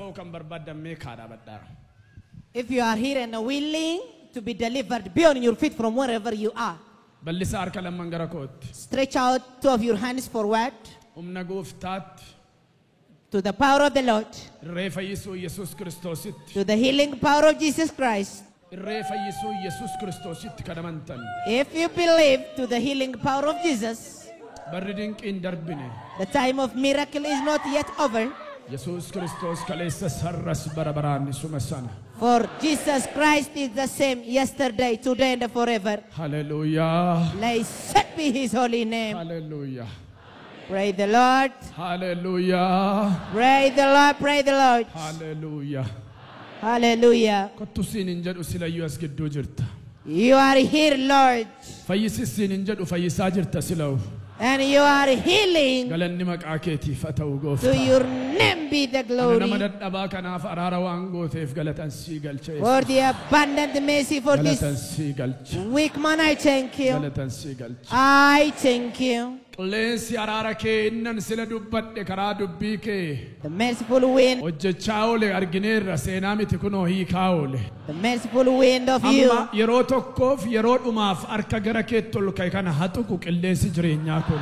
ba'uu kan barbaaddan mee ka'aa dhaabadhaa. If you are here and willing to be delivered, be on your feet from wherever you are. Bal'isaa harka lamman gara kootti. Stretch out two of your hands forward Humna gooftaatti to the power of the Lord, irree fayyisuu Yesuus Kiristoositti. To the healing power of Jesus Christ. Irree fayyisuu Yesuus Kiristoositti kan amantan. If you believe to the healing power of Jesus, Barri dinqiin darbine. The time of miracle is not yet over. Yesuus Kiristoos kaleessa har'as bara baraan isuma sana. For Jesus Christ is the same yesterday, today, and forever. Haleluuyaa. Blessed be his holy name. Haleluuyaa. Praise the Lord. Haleluuyaa. Praise the Lord. Praise the Lord. Haleluuyaa. Hallelujah. Kottu siin hin jedhu silayyuu as gidduu jirta. You are here, Lord, Fayyisi siin hin jedhu fayyisaa jirta silawu. And you are healing. Galanni maqaa keetiif haa ta'u To gooftaa. Your name be the Ana nama glory. Dadhabaa kanaaf araara waan gooteef galatan sii galcha. For the abundant mercy for Galatan this sii galcha. Weak man, I thank you. Galatan sii galcha. I thank you. Qilleensi araara kee innan sila dubbadhe karaa dubbii kee The merciful wind, hojjechaa oole argineerra seenaa miti kunoo hiikaa oole. The merciful wind of you. Amma yeroo tokkoof yeroo dhumaaf harka gara keetti ol ka'e kana haa tuqu qilleensi jireenyaa kun.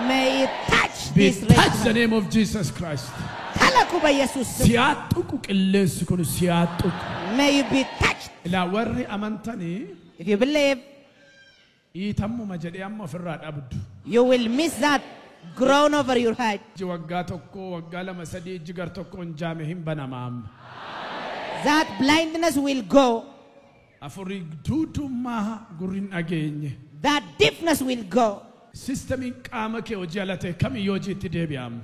May it touch Be this touch the right. Name of Jesus Christ. ተነኩ በኢየሱስ ስም። Si haa tuqu qilleensi kun si haa tuqu. May you be touched. Ilaa warri amantanii If you believe, dhiitammuma jedhee amma ofirraa dhabdu. You will miss that groan over your head. Iji waggaa tokko waggaa lama sadii iji gar tokkoon jaame hin banama amma. That blindness will go. Afurri duudummaa gurri hin dhageenye. That deafness will go. Systemiin qaama kee hojii ala ta'e kamiyyuu hojiitti deebi'a amma.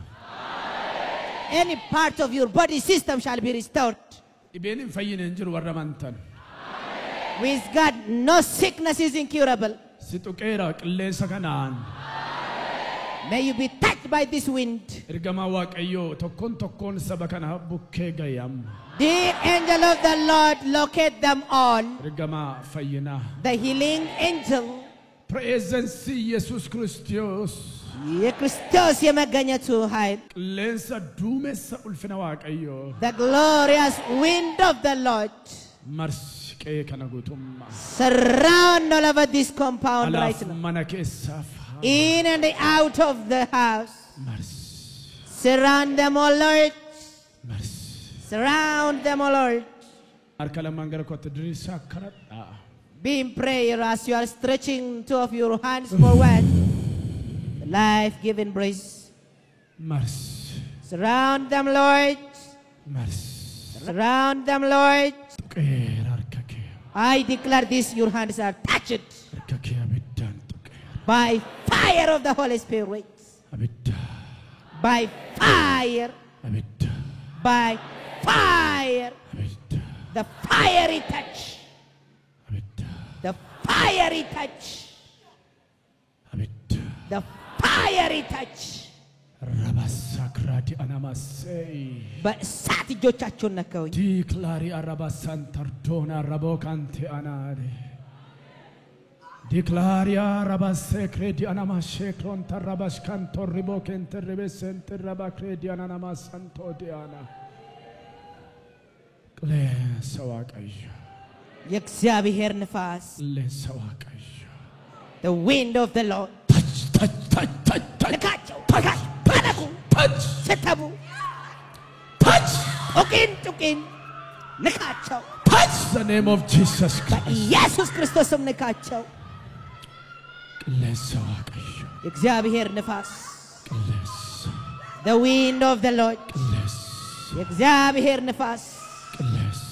Any part of your body system shall be restored. Dhibeen hin fayyine hin jiru warra amantan. With God, no sickness is incurable. Si tuqeera qilleensa kanaan. May you be touched by this wind. Ergamaa Waaqayyoo tokkoon tokkoon saba kana bukkee ga'i amma. The angel of the Lord locate them all. Ergamaa fayyinaa. The healing angel. Presence Yesuus Kiristoos. የክርስቶስ የመገኘቱ ኃይል Qilleensa duumessa ulfina Waaqayyoo. The glorious wind of the Lord Marsi qe'ee kana guutummaa. Surround all over this compound right Alaaf now. Mana keessaaf. In and out of the house. Marsi. Surround them, O Lord. Marsi. Surround them, O Lord. Harka lamaan gara kootti diriirsaa kadhadhaa. Be in prayer as you are stretching two of your hands forward. The life-giving breeze. Marsi. Surround them, Lord. Marsi. Surround them, Lord. Tuqeera harka kee. I declare this, your hands are touched Harka kee abiddaan tuqeera. By fire of the Holy Spirit. Abidda. By fire. Abidda. By fire. Abidda. The fiery touch. Abidda. The fiery touch. Abidda. The fiery touch. Rabasakradi anamasei. በእሳት እጆቻቸውን ነካውኝ። Declare arabasantardona rabokante anare. Declaria rabasekredi anamashe tarabashkanto ribokente rebesente rabakredi anamasanto diana. Qilleensa Waaqayyo. የእግዚአብሔር ንፋስ Qilleensa Waaqayyo. The wind of the Lord. Touch, touch, touch, touch, touch. ንካቸው ንካቸው ተነኩ Touch, ስተቡ touch, ጡቂን ጡቂን ንካቸው touch the name of Jesus Christ. በኢየሱስ ክርስቶስ ስም ንካቸው። Qilleensa Waaqayyo. የእግዚአብሔር ንፋስ Qilleensa. The wind of the Lord. Qilleensa. የእግዚአብሔር ንፋስ Qilleensa.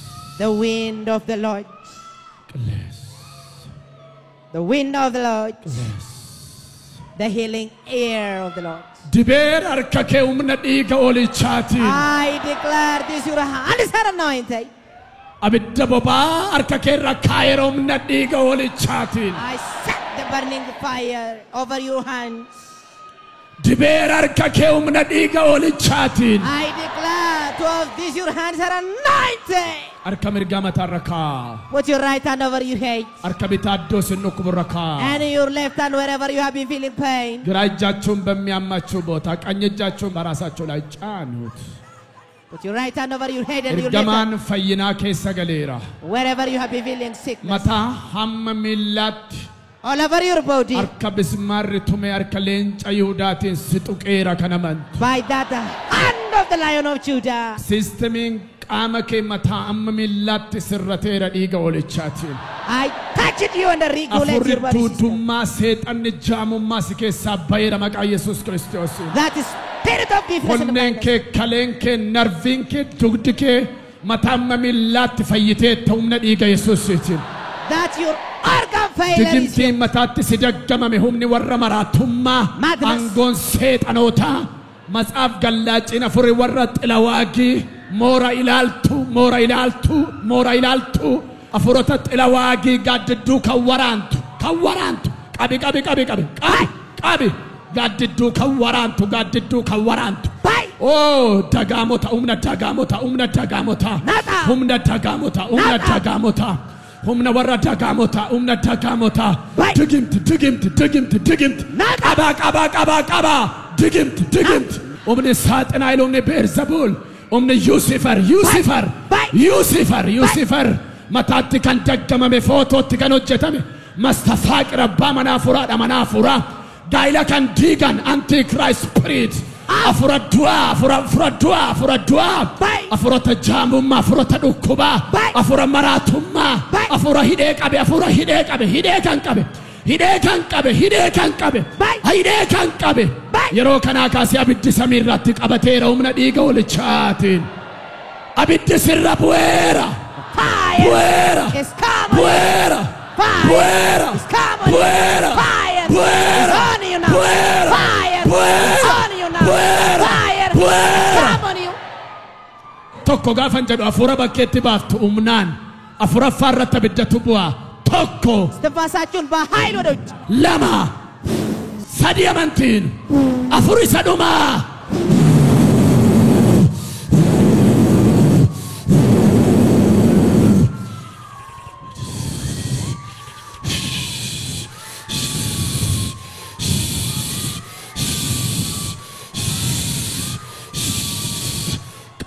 The wind of the Lord. Qilleensa. The wind of the Lord. Qilleensa. The healing air of the Lord. Dibeera harka kee humna dhiiga hoolichaatiin. I declare this, your hands are anointed. Abidda boba'aa harka kee irra kaa'eera humna dhiiga hoolichaatiin. I set the burning fire over your hands. Dibeera harka kee humna dhiiga hoolichaatiin. I declare two of these your hands are anointed. Harka mirgaa mataarra kaa'a. Put your right hand over your head Harka bitaa iddoo isin dhukkuburra kaa'a. And your left hand wherever you have been feeling pain. ግራ እጃችሁን በሚያማችሁ ቦታ ቀኝ እጃችሁን በራሳችሁ ላይ ጫኑት። Put your right hand over your head and your left hand. Ergamaan fayyinaa keessa galeera. Wherever you have been feeling sickness. Mataa hamma miillaatti All over your body. harka bismaarri tume harka leenca Yihuudaatiin si tuqeera kan amantu. By that hand of the Lion of Judah. Siistemiin qaama kee mataa amma miillaatti sirrateera dhiiga hoolichaatiin. I touched you and regulate Afurri your body system. duudummaa seexanni jaamummaa si keessaa baheera maqaa Yesuus Kiristoosiin. That is spirit of deafness and Onneen blindness. kee, kaleen kee, narviin kee, dugdi kee mataa amma miillaatti fayyiteetta humna dhiiga Yesuusiitiin. That your organ failure is Digimtiin mataatti si daggamame humni warra maraatummaa Madness. aangoon seexanootaa matsaaf gallaaciin afurri warra xilawaagii moora ilaaltu moora ilaaltu moora ilaaltu afurota xilawaagii gaaddidduu kan waraantu kan waraantu qabi qabi qabi qabi qabi qabi gaaddidduu kan waraantu gaaddidduu kan waraantu. Bye. Oh, dagaamota humna dagaamota humna dagaamota Nata. humna dagaamota humna Nata. dagaamota humna warra dagaamota humna dagaamota Bye. digimti digimti digimti digimti Nata. qabaa qabaa qabaa qabaa digimti digimti humni saaxinaayil humni beelzebuul humni yuusifer yuusifer Bye. yuusifer yuusifer mataatti kan daggamame footootti kan hojjetame mastafaaqir abbaa manaa furaadha manaa furaa gaa'ila kan diigan antichrist spirit afura du'aa afura afura du'aa afura du'aa Bye. afurota jaamummaa afurota dhukkubaa Bye. afura maraatummaa Bye. afura hidhee qabe afura hidhee qabe hidhee kan qabe hidhee kan qabe hidhee kan qabe Bye. hidhee kan qabe Bye. yeroo kanaa kaasee abiddi samii irratti qabateera humna dhiiga hoolichaatiin abiddi sirra bu'eera Fire bu'eera is come on you. bu'eera Fire bu'eera is come on you. bu'eera Fire is bu'eera on you now. bu'eera Fire is bu'eera on you now. bu'eera Fire is bu'eera come on you. Tokko gaafan jedhu afura bakkeetti baaftu humnaan afuraffaa irratti abiddatu bu'a tokko እስትንፋሳችሁን በኃይል ወደ ውጭ lama sadi amantiin afur isa dhumaa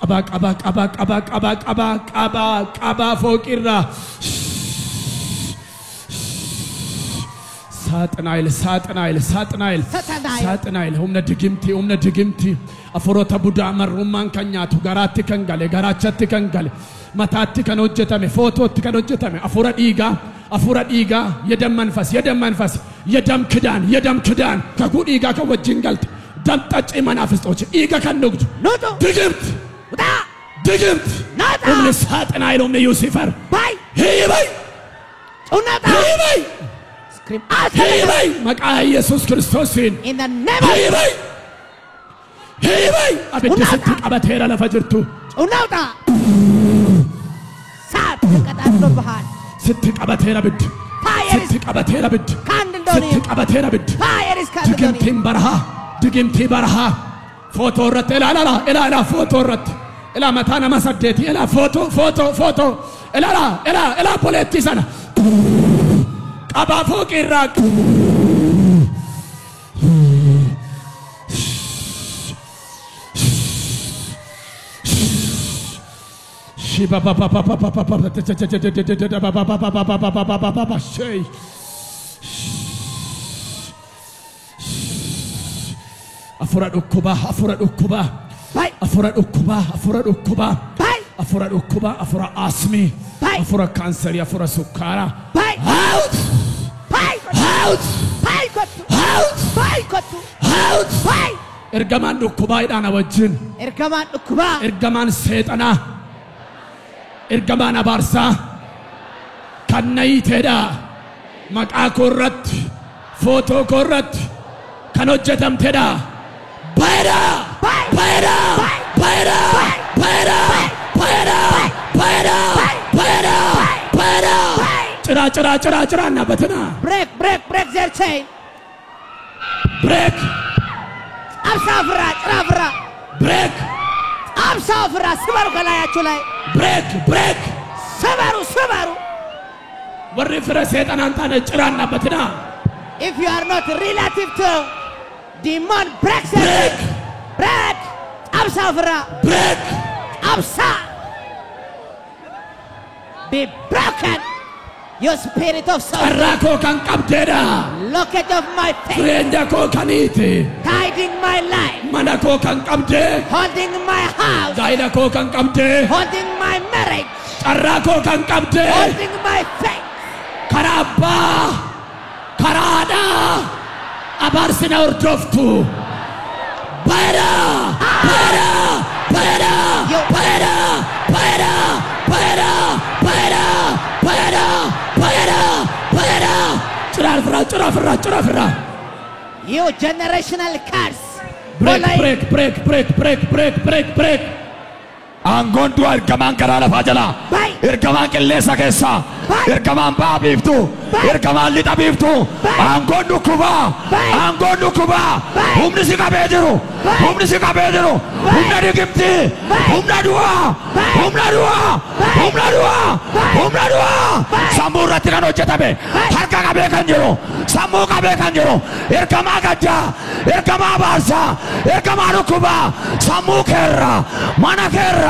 qabaa qabaa qabaa qabaa qabaa qabaa qabaa qabaa fooqirraa ሳጥናኤል ሳጥናኤል ሳጥናኤል ሳጥናኤል። ሳጥናኤል humna digimtii humna digimtii afuroota budaa marrummaan kan nyaatu garaatti kan gale garaachatti kan gale mataatti kan hojjetame footootti kan hojjetame afura dhiigaa afura dhiigaa የደም መንፈስ የደም መንፈስ የደም ክዳን የደም ክዳን kakuu dhiigaa kan wajjin galte ደም ጠጪ መናፍስቶች dhiiga kan dhugdu ንውጡ ድግምት ውጣ ድግምት ናውጣ humni ሳጥናኤል humni ዩሲፈር ባይ hiibai ጩናውጣ hiibai Scream out hiibai maqaa Yesuus Kiristoosiin in the name of hiibai hiibai abiddi sitti qabateera lafa jirtu ጩናውጣ እሳት ተቀጣጥሎብሃል። sitti qabateera abiddi Fire is sitti qabateera abiddi kindled on sitti you. qabateera abiddi Fire is kindled on you. digimtiin barahaa digimtii barahaa footoo irratti ilaa ilaa ilaa ilaa footoo irratti ilaa mataa nama saddeeti ilaa footoo footoo footoo ilaa ilaa ilaa ilaa boleettii sana qabaa fooqii irraa Shei. Afura dhukkubaa, afura dhukkubaa, Bye. afura dhukkubaa, afura dhukkubaa, Bye. afura dhukkubaa, afura asmii, Bye. afura kaansarii, afura sukkaaraa. Bye. Out! Bye. Out! Bye kottu. Out! Bye kottu. Out! Bye. Ergamaan dhukkubaa hidhaan wajjin, Ergamaan dhukkubaa. ergamaan seexanaa, ergamaan abaarsaa kan na hiiteedha. Maqaa koo irratti, footoo koo irratti kan hojjetamtedha. Baay'eedha! Bye. Baay'eedha! Bye. Baay'eedha! Bye. Baay'eedha! Baay'eedha! Baay'eedha! Baay'eedha! Baay'eedha! Bye. Ciraa ciraa ciraa ciraa dhaabbatina. Break, break, break their chain. Break! አብሳ ፍራ፣ ጭራ ፍራ፣ Break! አብሳ ፍራ። ስበሩ፣ ከላያችሁ ላይ Break! Break! ስበሩ፣ ስበሩ። Warri fira seexanaan taane ciraan dhaabbatina. If you are not relative to demon, break their Break! chain. Break. አብሳ ፍራ፣ Break! Obsa. Be broken. Your spirit of sorrow. Carraa koo kan qabdeedha. Locket of my faith. Jireenya koo kan hiite. Guiding my life. Mana koo kan qabdee. Holding my house. Gaa'ila koo kan qabdee. Holding my marriage. Carraa koo kan qabdee. Holding my faith. Karaa abbaa, karaa haadhaa, abaarsi na hordoftu. Bareeda, bareeda, bareeda, bareeda, bareeda, bareeda, bareeda, bareeda, bareeda, bareeda. Ciraa ofirraa, ciraa ofirraa, ciraa ofirraa. You generational curse. Break, Following break, break, break, break, break, break, break. Aangoon du'a ergamaan karaa lafaa jalaa. Bye. Ergamaan qilleensa keessaa. Bye. Ergamaan ba'a biiftuu. Bye. Ergamaan lixa biiftuu. Bye. Aangoon dhukkubaa. Bye. Aangoon dhukkubaa. Bye. Humni si qabee jiru. Bye. Humni si qabee jiru. Bye. Humna dhigimtii. Bye. Humna du'aa. Bye. Humna du'aa. Bye. Humna du'aa. Bye. Humna du'aa. Bye. Sammuu irratti kan hojjetame. Bye. Harka qabee kan jiru. Sammuu qabee kan jiru. Ergamaa gaddaa. Ergamaa abaarsaa. Ergamaa dhukkubaa. Sammuu keerraa. Mana keerraa.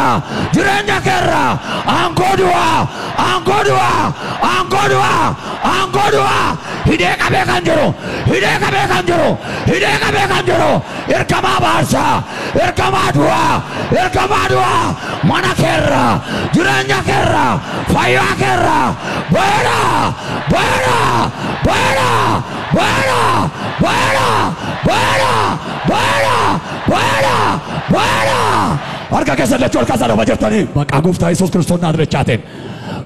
Jireenya keerraa. Aangoo du'aa. Aangoo du'aa. Aangoo du'aa. Aangoo du'aa. Hidhee qabee kan jiru. Hidhee qabee kan jiru. Hidhee qabee kan jiru. Ergamaa abaarsaa. Ergamaa du'aa. Ergamaa du'aa. Mana keerraa. Jireenya keerraa. Fayyaa keerraa. Bareedaa. Bareedaa. Bareedaa. Bareedaa. Bareedaa. Bareedaa. Bareedaa. Bareedaa. Bareedaa. Harka keessan lachuu harka isaa lafa jirtanii maqaa gooftaa Yesuus Kiristoos Naazreechaatiin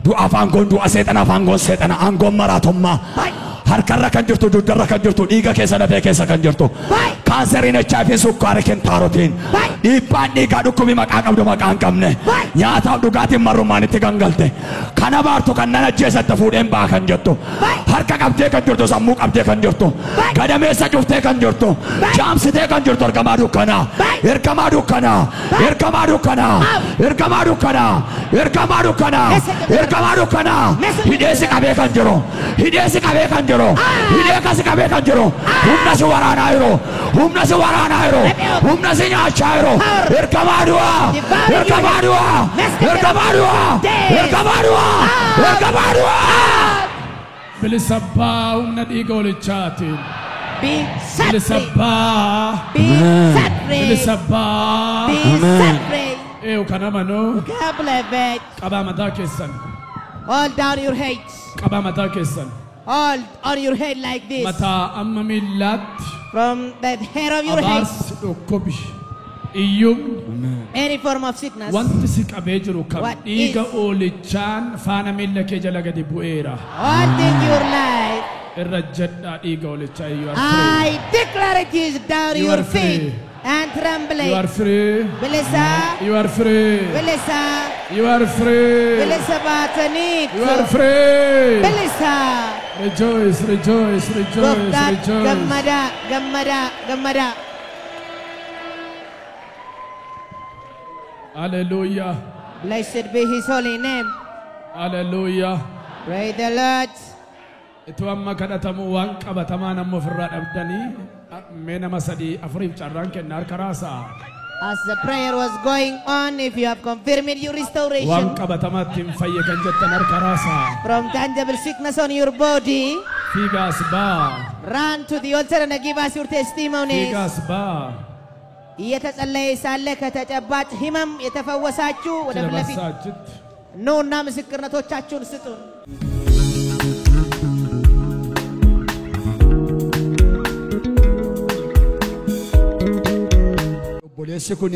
du'a aangoon du'a seexana aangoon seexana aangoon maraatummaa harkarra kan jirtu dugdarra kan jirtu dhiiga keessa lafee keessa kan jirtu Bye. kaanseriin HIV sukkaara kentaarotiin Bye. dhiibbaan dhiigaa dhukkubi maqaa qabdu maqaa hin qabne Bye. nyaataaf dhugaatiin marrummaan itti gangalte kana baartu kan nan ajjeesatte fuudheen baa kan jettu Bye. harka qabdee kan jirtu sammuu qabdee kan jirtu Bye. gadameessa cuftee kan jirtu Bye. jaamsitee kan jirtu ergamaa dukkanaa Bye. ergamaa dukkanaa Bye. ergamaa dukkanaa Out. ergamaa dukkanaa ergamaa dukkanaa ergamaa dukkanaa hidheessi qabee kan jiru hidheessi qabee kan jiru hidhee kasi qabee kan jiru humna si waraanaa jiru humna si waraanaa jiru humna si nyaachaa jiru ergamaa du'aa ergamaa du'aa ergamaa du'aa ergamaa du'aa ergamaa du'aa. Bilisa baa humna dhiiga hoolichaatiin. Be set Bilisa free. baa. Be set free. Bilisa baa. Be set free. Eeyu kan amanuu Can't believe it. qabaa mataa keessan. Hold down your heads. Qabaa mataa keessan. Hold on your head like this. Mataa amma miillaatti From the hair of your head, abaarsi dhukkubi iyyumni any form of sickness. wanti si qabee jiru kam What dhiiga is- hoolichaan faana miilla kee jala gadi bu'eera. Holding your life. Irra jedhaa dhiiga hoolichaa you are free. I declare it is down You your are free. feet and trembling. You are free. Bilisa, You are free. Bilisa, You are free. Bilisa baataniitu. You are free. Bilisa. Rejoice, rejoice, rejoice, Gooftaan rejoice. gammadaa, gammadaa, gammadaa. Hallelujah. Blessed be his holy name. Hallelujah. Praise the Lord. Ituu amma kadhatamu waan qabatamaa nama ofirraa dhabdanii mee nama sadii afuriif carraan kenna harka raasaa. As the prayer was going on, if you have confirmed your Waan restoration qabatamaa ittiin fayye kan jettan harka raasaa. from tangible sickness on your body, Fiigaas baa. run to the altar and give us your testimonies. Fiigaas baa. እየተጸለየ ሳለ ከተጨባጭ ህመም የተፈወሳችሁ ወደ ፊት ለፊት Dabarsaa achitti. ኑና ምስክርነቶቻችሁን ስጡን። Obboleessi kun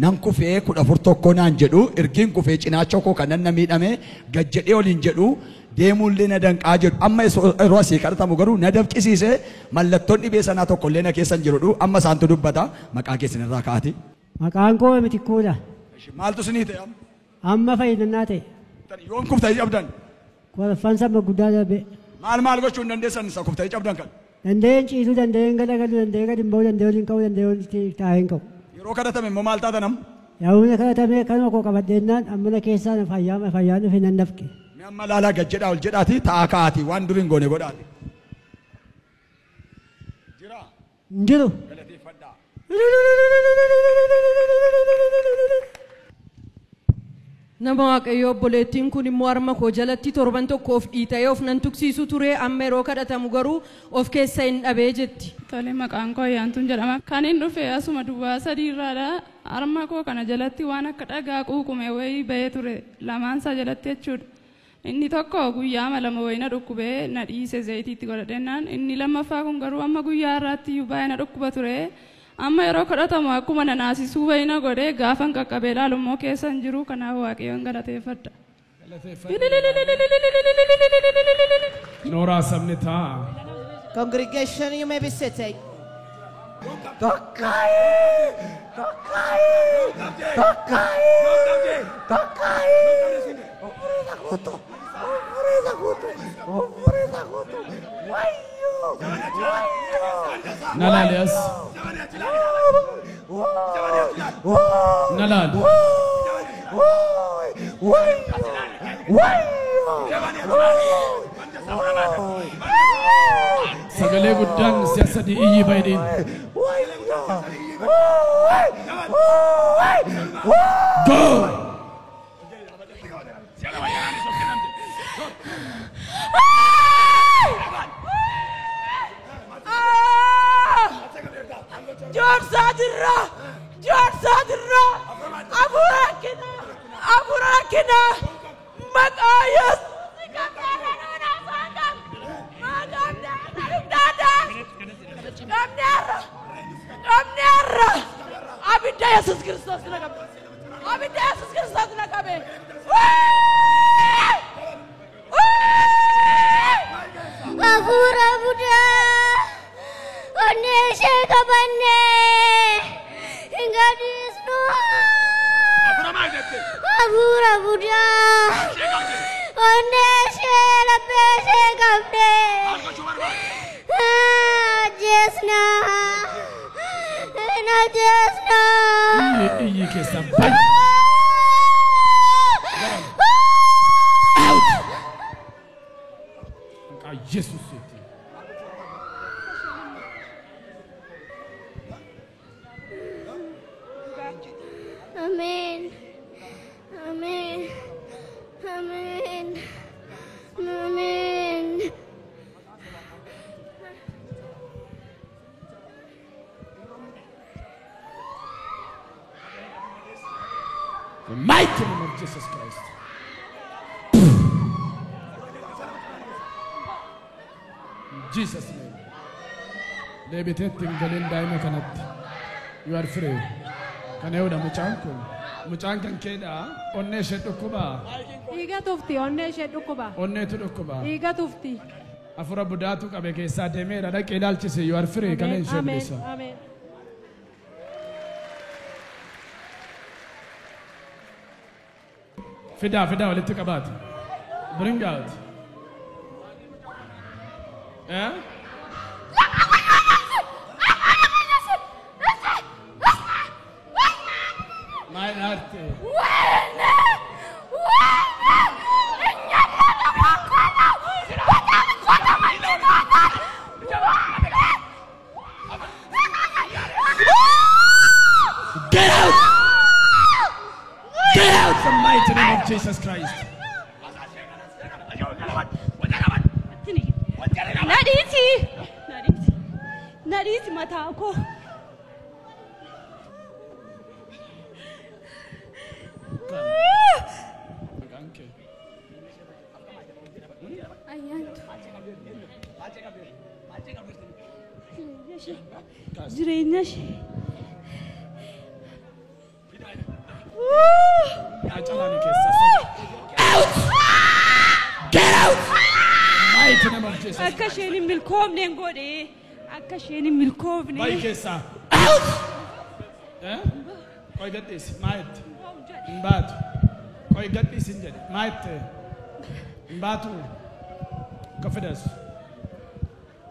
nan kufee 14 tokko naan jedhu ergiin kufee cinaacha koo kan nan miidhame gad jedhee oliin jedhu deemuullee na danqaa jedhu amma yeroo asii kadhatamu garuu na dabqisiise mallattoon dhibee sanaa tokkollee na keessa hin jirudha amma isaantu dubbata maqaa keessan irraa kaa'ati. Maqaan koo Mitikkuudha. Maaltu isinii ta'e amma? Amma fayyadannaa ta'e. Yoom kuftanii cabdan? Kolfaan saba guddaa darbe. Maal maal gochuu hin dandeessan isa kuftanii cabdan kan? Dandeen ciisuu, dandeen galagaluu, dandeen gadi hin ba'uu, dandeen waliin ka'uu, dandeen walitti taa'ee hin ka'u. Yeroo kadhatame immoo maal taatan amma? Yaa'uun kadhatame kanuma koo qabadheennaan ammana keessaa fayyaa fayyaan dhufe nan dafqe. Mee amma laalaa gad jedhaa ol jedhaati taa'aa kaa'aati waan duriin goone godhaati. Jira Hin jiru. galateeffadhaa. Nama Waaqayyoo obboleettiin kun immoo harma koo jalatti torban tokko of dhiita'ee of nan tuqsiisu ture amma yeroo kadhatamu garuu of keessa hin dhabee jetti. Tole, maqaan koo Ayyaantuun jedhama. Kan hin dhufe asuma duwwaa sadii irraadha. Harma koo kana jalatti waan akka dhagaa quuqume wayii bahee ture lamaansaa jalatti jechuudha. Inni tokko guyyaa 2 wayii na dhukkubee na dhiise zayitiitti godhadhennaan, inni lammaffaa kun garuu amma guyyaa har'aatti iyyuu baay'ee na dhukkuba ture. Amma yeroo kadhatamu akkuma na naasisuu wayii na godhee gaafan qaqqabee ilaalu immoo keessa hin jiru, kanaaf Waaqayyoon galateeffadha. Nooraa sabni ta'a. Congregation, you may be seated. Tokkaayee! Tokkaayee! Tokkaayee! Tokkaayee! Umuriisa guutuu! Umuriisa guutuu! Umuriisa guutuu! Wayyoo! Wayyoo! Na laali as. Na laali. Wayyoo! Wayyoo! Sagalee guddaan si'a sadii iyyi baay'een. Wayyoo! Go! Joorsaa jirra! Joorsaa jirra! Afuura rakkinaa! Afuura rakkinaa! Maqaa Yesuus qabneerra nuun afaan qabne! Qabneerra dhugdaadhaan! Qabneerra! Qabneerra! Abidda Yesuus Kiristoos na qabe! Abidda Yesuus Kiristoos na qabe! Hafuura budaa onnee ishee qabannee hin gadhiisnu. Hafuura budaa onnee ishee laphee ishee qabnee ajjeesna. Hin ajjeesna. Iyyi iyyi keessaa bayi. Out! Maqaa Yesuusiitiin. Ameen. Ameen. Ameen. Ameen. The mighty name of Jesus Christ. In Jesus' name. Deebiteetti hin galin daa'ima kanatti. You are free. Kana yoodha mucaan kun. Mucaan kan keedha. Onnee ishee dhukkubaa. Dhiiga tufti, onnee ishee dhukkuba. Onneetu dhukkuba. Dhiiga tufti. Afura budaatu qabe keessaa deemeera dhaqee ilaalchise. You are free. Kana ishee Ameen. bilisa. Ameen. Fidaa fidaa walitti qabaati. Bring out. Eh? Maal aarte? Get out! Get out! The mighty name of Jesus Christ. Nadhiiti! Nadhiiti! Nadhiiti mataa koo! Maqaan kee. Ayyaantu. Jireenya ishee. Calaani keessaa Out! Get out! Mighty name of Jesus. Akka isheen hin milkoofne hin godhe. Akka isheen hin milkoofne. Bayi keessaa. Out! Eh? Qoy gadhiisi. Maa jette? Hin baatu. Qoy gadhiisi hin jedhe. Maa jette? Hin baatu. Confidence.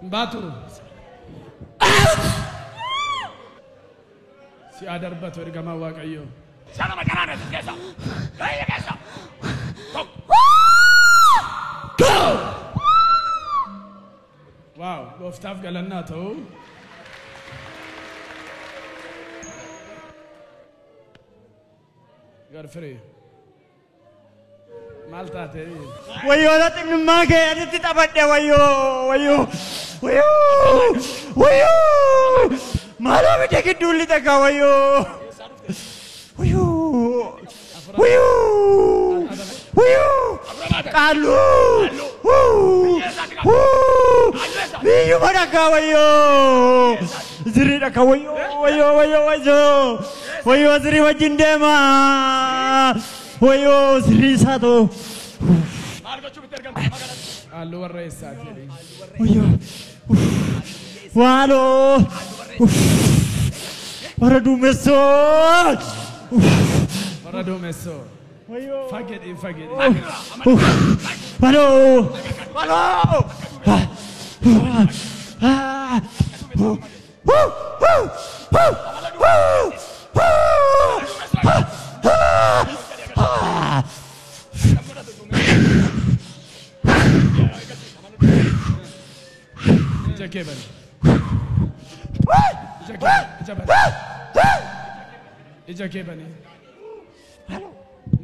Hin baatu. Out! Si haa darbatu ergamaa Waaqayyoo. Go! Wow, gooftaaf galannaa ta'u. You are free. Maal taate? Wayyoo xinnummaa kee asitti taphadhe wayyoo wayyoo wayyoo wayyoo maaloo bidda gidduu lixa kaa wayyoo wayyoo wayyoo wayyoo qaaluu biyyuma dhaqaa wayyoo zirii dhaqaa wayyoo wayyoo wayyoo wayyoo wayyoo zirii wajjin deema wayyoo zirii isaa ta'u. Halluu warra eessaati jedhee. Wayyoo waaloo warra duumessoo. Warra duumessoo. Fagedhi fagedhi. Waaloo waaloo. Ija kee bani. Ija bani. Ija kee bani.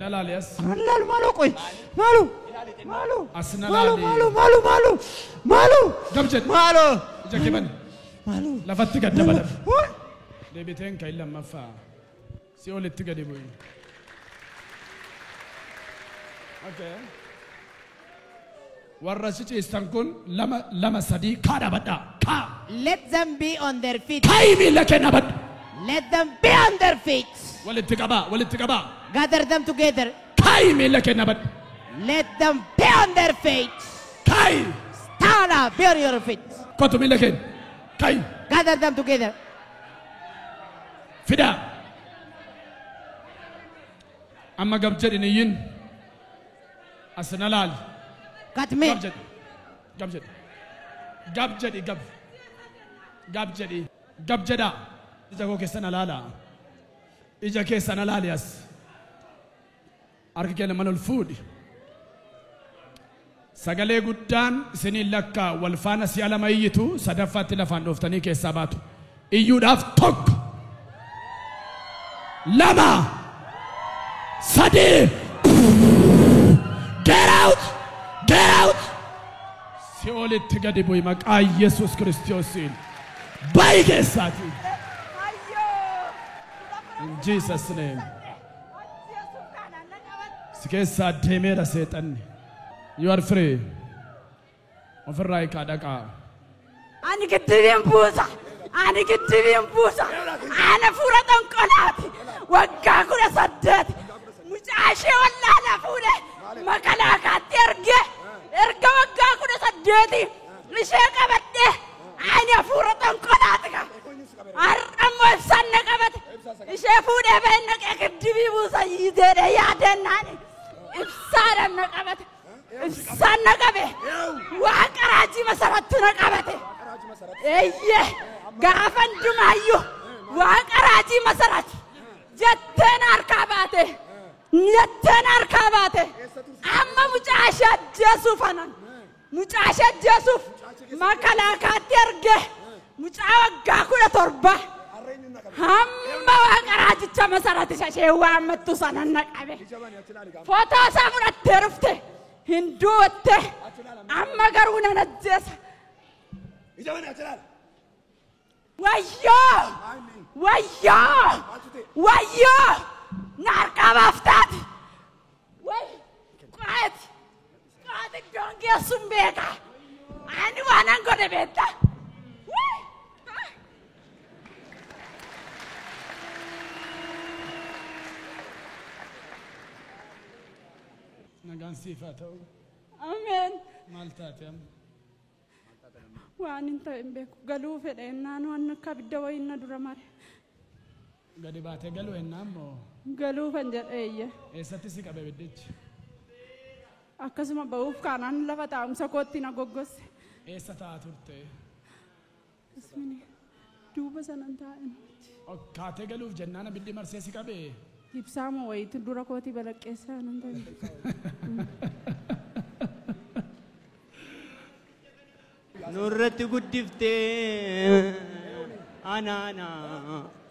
Na laali as. Laalu maaloo qoy maaloo maaloo As na maaloo laali. maaloo maaloo maaloo maaloo Gab jedhi. maaloo Ija kee bani. maaloo Lafatti gad dabalame. Deebiteen kan lammaffaa. Si olitti gadi bu'i. Okay. Warra si ciistan kun lama lama sadii kaa dhaabadhaa. Kaa. Let them be on their feet. Kaa'i miila kee dhaabadhu. Let them be on their feet. Walitti qabaa walitti qabaa. Gather them together. Kaa'i miila kee dhaabadhu. Let them be on their feet. Kaa'i. Stand up, be on your feet. Kottu miila kee. Kaa'i. Gather them together. Fidaa. Amma gab jedhin iyyin. As na laali. Cut me. Gab jedhi. Gab jedhi. Gab jedhi gab. Gab jedhi. Gab jedhaa. Ija koo keessa na laalaa. Ija keessa na laali as. Harka kee lamaan ol fuudhi. Sagalee guddaan isiniin lakkaa wal faana si'a lama iyyitu sadaffaatti lafaan dhooftanii keessaa baatu. Iyyuudhaaf 1 2 3 Get out! Get out! Si'oolitti gadi bu'i maqaa Yesuus Kiristoosiin. Bayi keessaati. In Jesus name. Si keessaa deemeera seexanni. You are free. Ofirraa hiikaa dhaqaa. Ani giddibiin buusa. Ani giddibiin buusa. Ana fuula xonqolaati. Waggaa 18. Mucaa ishee wallaalaa fuudhee makalaakaatti ergee erga waggaa 18 ishee qabadhee ani hafuura xonqolaati ka. Har'a immoo ibsaan na qabate. Ishee fuudhee bahee naqee giddibii buusa yiiteedha yaadannaan ibsaadhaan na qabate. Ibsaan na qabe. Waaqa raajii masarattu na qabate. Eeyyee gaafa hundumaayyuu waaqa raajii masarat jetteen harkaa baate. Jetteen harkaa baate. Amma mucaa ishee ajjeesuuf anan. Mucaa ishee ajjeesuuf makalaakaatti erge. Mucaa waggaa 17. Hamma waaqa raajicha masarat ishee waammattu sanan na qabe. Footoo isaa fudhattee dhufte. Hin duutte. Amma garuu nan ajjeesa. Wayyoo! Wayyoo! Wayyoo! Na harkaa baaftaati. Way! Qo'aati! Qo'aati iddoon geessuun beeka. Ani waanan godhe beekta. Way! Nagaan siif haa ta'u. Ameen. Maal taate amma? Waan hin ta'e hin beeku. Galuu fedha ennaan waan akka abidda wayii na dura mare. Gadi baatee galuu ennaan moo? Galuufan jedhe eeyye. Eessatti si qabe ibiddichi? Akkasuma ba'uuf kaanaan lafa taa'umsa kootti na goggosse. Eessa taa'aa turte? Ismini duuba sanan taa'e. Kaatee galuuf jennaan abiddi marsee si qabe? Ibsaa moo wayiitu dura kootii balaqqeessaa nan ta'e. Nurratti guddiftee anaana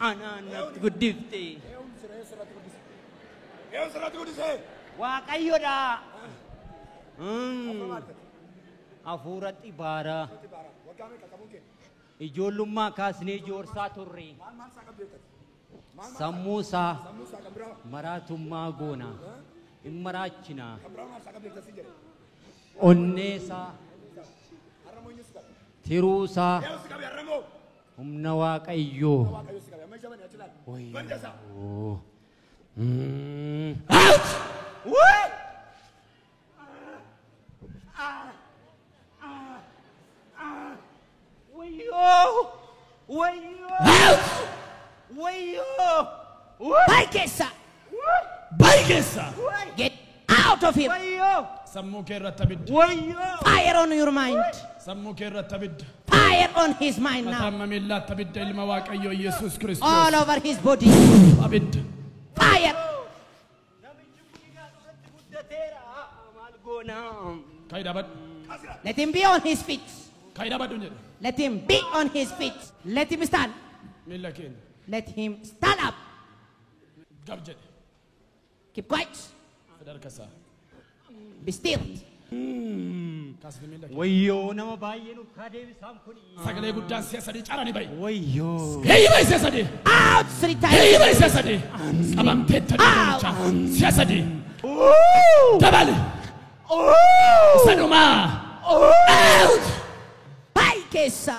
anaanatti guddiftee. Eewwan sirratti guddisee. Waaqayyoodha. Hafuura xibaaraa. Ijoollummaa kaasnee joorsaa turre. Sammuu isaa maraatummaa goona. Hin maraachina. Onnee isaa tiruu isaa humna Waaqayyoo. Wayyoo. Out! Wayyoo! Wayyoo! Out! Wayyoo! Ba'i keessa. Ba'i keessa. Get out of him. Wayyoo! Sammuu kee irratti abidda. Wayyoo! Fire on your mind. Sammuu kee irratti abidda. Fire on his mind now. Mataa hamma miillaatti abidda ilma Waaqayyoo Yesuus Kiristoos. All over his body. Abidda. Fire. Guddateera. Maal goona? Ka'i dhaabadhu. Let him be on his feet. Ka'i dhaabadhu jedhe. Let him be on his feet. Let him stand. Miilla keenya. Let him stand up. Gab jedhe. Keep quiet. Fida harka isaa. Be still. Kaasni miilla kee. Wayyoo, nama baay'ee nu deebisaan kun. Sagalee guddaan si'a sadii carani ba'i. Wayyoo! Heeyyi ba'i si'a sadii. Out three times. Heeyyi ba'i si'a sadii. Qabamteetta deemichaa. Si'a sadii. Dabali. Isa dhumaa. Out! Ba'i keessa.